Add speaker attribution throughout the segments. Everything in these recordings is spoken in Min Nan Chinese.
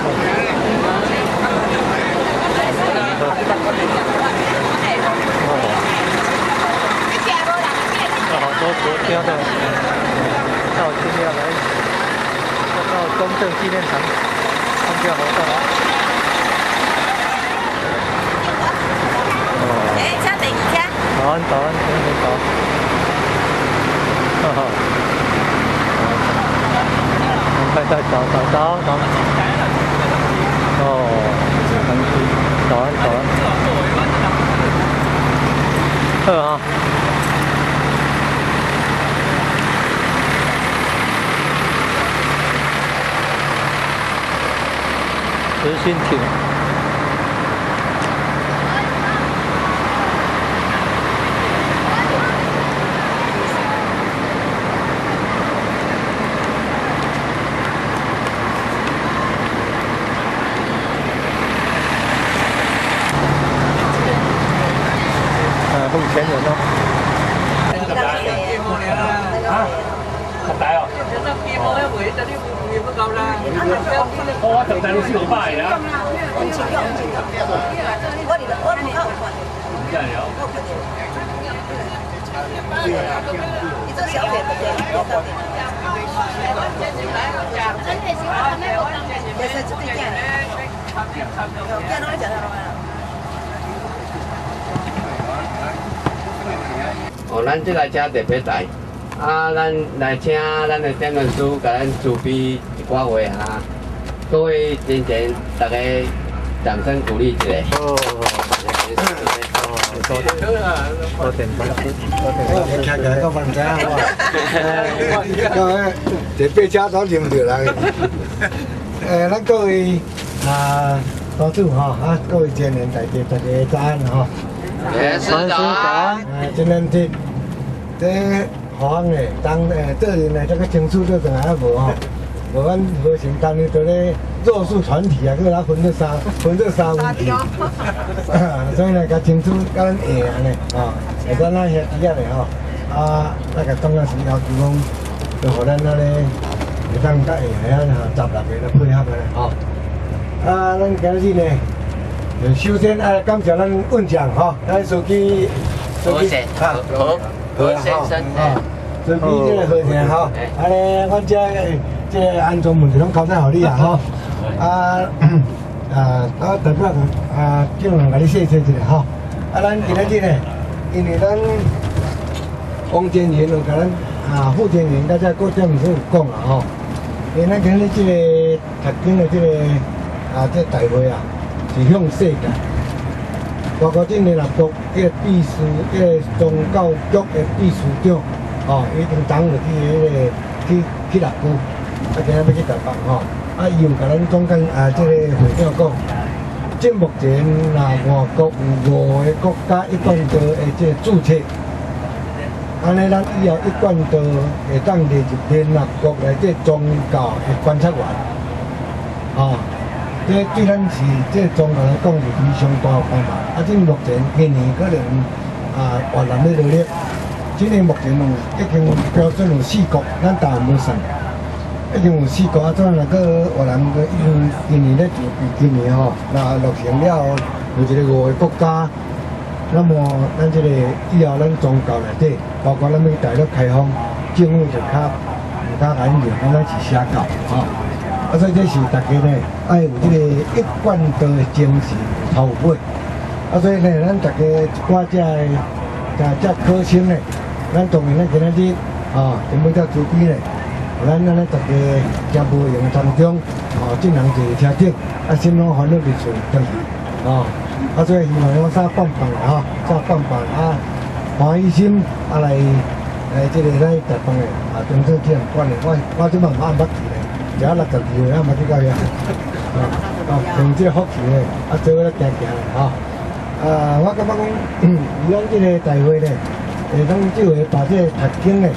Speaker 1: 哦，好多国家的到今天要来要到中正纪念堂参加活動。哦，
Speaker 2: 哎，車第二車。
Speaker 1: 早安，早安，同學早。哈哈。快快早早早早。哦，早安早安。好啊。慈心亭。付錢人哦。
Speaker 3: 啊？十大哦。我十大你四五百啊。
Speaker 2: 我我唔夠看。
Speaker 3: 真係有。
Speaker 2: 你做小姐對不對？也是這對囝，囝攏愛食啥攏愛。
Speaker 4: 哦，咱這台車特別大，啊，咱來請咱的點傳師共咱慈悲一寡話哈，各位先前大家掌聲鼓勵一下。
Speaker 1: 哦，多謝，多謝多謝。
Speaker 5: 徛起來都唔知影我，各位坐八車都認著人。咱各位啊，多主吼，啊，各位青年大家大家早安吼。
Speaker 4: 師早安。
Speaker 5: 真難得，這互阮咧，當做人呢，這個清楚做轉來啊無吼，無阮和成當年做咧弱勢團體啊，閣來分做三分去，所以呢，較清楚佮咱會按呢，吼，會使咱兄弟仔咧吼，啊，咱個當陣時要求講，就予咱按呢會當較會遐吼，十六個來配合按呢吼。啊，咱今日呢，首先愛感謝咱院長吼，咱書記，
Speaker 4: 何何先生，
Speaker 5: 書記這個何先吼，啊咧，阮這這個安全問題攏交代予你啊吼，啊啊，我代表啊，叫人共你謝謝一下吼，啊，咱今仔日呢，因為咱王建仁有共咱啊副建仁佮這郭店長有講啊吼，因為咱今日這個讀經的這個啊這大會啊，是向世界，包括這聯合國這個秘書、這個宗教局的秘書長，吼，已經昨就去彼個去去六區，啊，今仔欲去台北吼，啊，伊有共咱總幹啊，這個會長講，這目前若外國有五个國家一貫道的這個註冊，按呢，咱以後一貫道會當列入聯合國內底宗教的觀察員，吼。這對咱是這宗教來講是非常大的幫忙。啊，這目前今年可能啊越南咧落力，這個目前有已經標準有四國，咱台灣無算，已經有四國啊。怎若閣越南閣已經今年咧籌備，今年吼，若落成了後有一個五個國家，那麼咱這個以後咱宗教內底，包括咱欲大陸開放，政府就較毋敢共𪜶認，講咱是邪教吼。啊，所以這是大家呢，愛有這個一貫道的精神頭尾。啊，所以呢，咱大家一寡這個、這考生呢，咱當然咱今仔日啊，全部遮慈悲呢，咱按呢大家誠無閒當中，哦，眾人坐車頂，啊，心攏煩惱佇厝轉去，哦，啊，所以希望講早放放吼，早放放啊，歡喜心啊來來這個咱台北的啊，中正紀念館的，我這擺嘛毋捌去咧。食62歲，還毋捌去到遐，啊，哦，用這個福氣咧，啊，做伙咧行行咧，吼，啊，我感覺講，以咱這個大會咧，會當這回把這個讀經咧，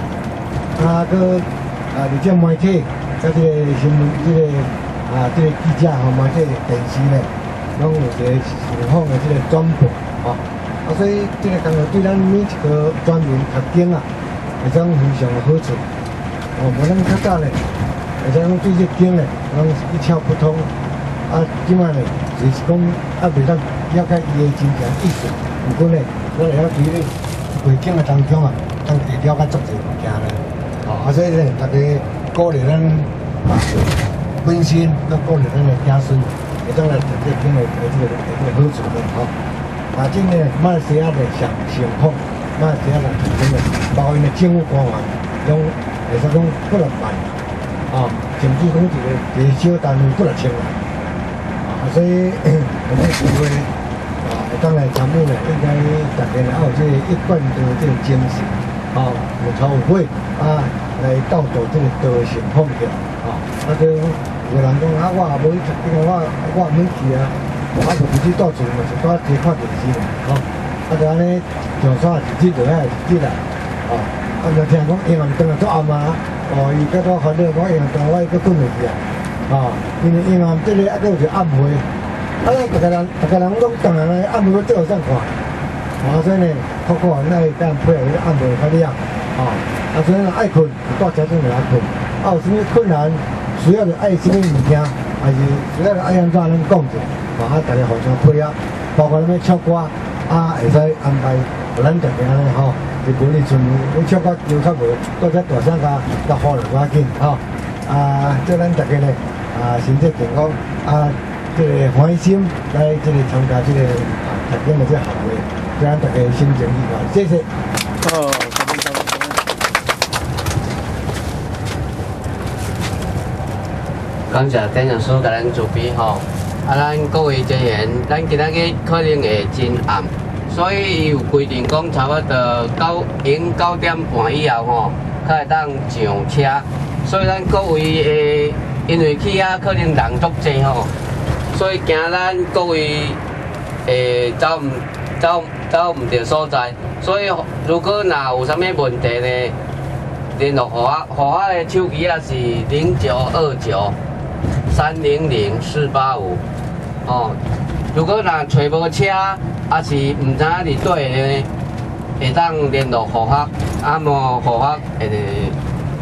Speaker 5: 啊，閣啊，而且媒體，佮這個新聞，這個啊，這個記者吼，媒體電視咧，攏有一個受訪的這個轉播，吼，啊，所以這個工作對咱每一個專員讀經啊，會當非常的好處，哦，無咱較早咧。而且講對這經咧，攏是一竅不通，啊，這擺呢，就是講啊，袂當了解伊的真正意思，毋過呢，咱會曉佇咧背景的當中啊，當會了解足濟物件咧。哦，啊，所以呢，大家鼓勵咱啊，本身，閣鼓勵咱的子孫，會當來得這經的這個好處咧，吼。啊，這個馬來西亞的上上好，馬來西亞的真的，包括𪜶的政府官員，攏會使講幾若萬，啊，甚至講一個小單位幾若千萬。啊，所以有這個機會啊，會當來參與呢，應該大家呢，愛有這個一貫的這個精神，啊，有頭有尾，啊，來鬥做這個道成風氣，啊，啊，這有個人講啊，我也無去讀，你講我也毋去啊，我就毋去蹛厝嘛，是蹛坐看電視嘛，吼，啊，就按呢上山日子就遐日子啦，哦，啊，就聽講永暗轉來足暗啊，哦，伊較多煩惱講永暗轉來我閣睏袂去啊，哦，因為永暗這個啊，閣有一個暗會，啊，逐家人攏轉來暗會閣做予啥看？啊，所以呢，透過咱會當配合彼個暗會較了，哦，啊，所以若愛睏，蹛車陣就來睏，啊，有啥物困難，需要著愛啥物物件，還是需要著愛按怎，咱講者，啊，大家互相配合，包括咱欲唱歌，啊，會使安排，予咱大家按呢吼，佇無哩村欲唱歌求較無，蹛遮大聲共呼落較緊吼，啊，祝咱大家呢，啊，身體健康，啊，這個歡喜心來這個參加這個啊，讀經的這個學會，祝咱大家心情愉快，謝謝。
Speaker 1: 哦，感恩感恩感恩。
Speaker 4: 感謝典老師共咱慈悲吼，啊，咱各位職員，咱今仔日可能會真暗，所以伊有規定講差不多9點半以後吼，才會當上車。所以咱各位的，因為去遐可能人足濟吼，所以驚咱各位會走毋著所在。所以如果若有啥物問題呢，聯絡予我，予我的手機仔是0929-300-485，哦。如果若揣無車，抑是毋知影佇佗呢，會當聯絡予我，啊無予我會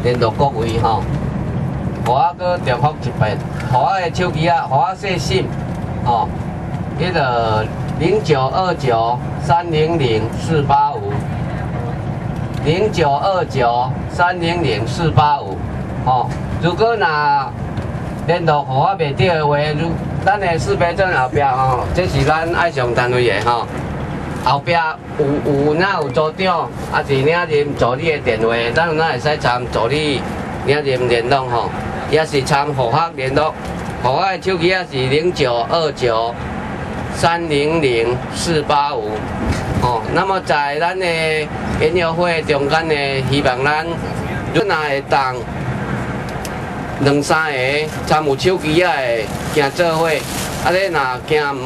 Speaker 4: 聯絡各位吼。予我閣重複一遍，予我的手機仔，予我細心，吼，彼個0929-300-485，0929-300-485，吼。如果若聯絡予我袂著的話，如咱的識別證後壁吼，這是咱愛上單位的吼。後壁有哪有組長，抑是領任助理的電話，咱有哪會使參助理領任聯絡吼，也是參護學聯絡。護學的手機仔是0929-300-485，吼。那麼在咱的研友會中間呢，希望咱若會當兩三個參有手機仔的行做伙，啊，你若驚毋？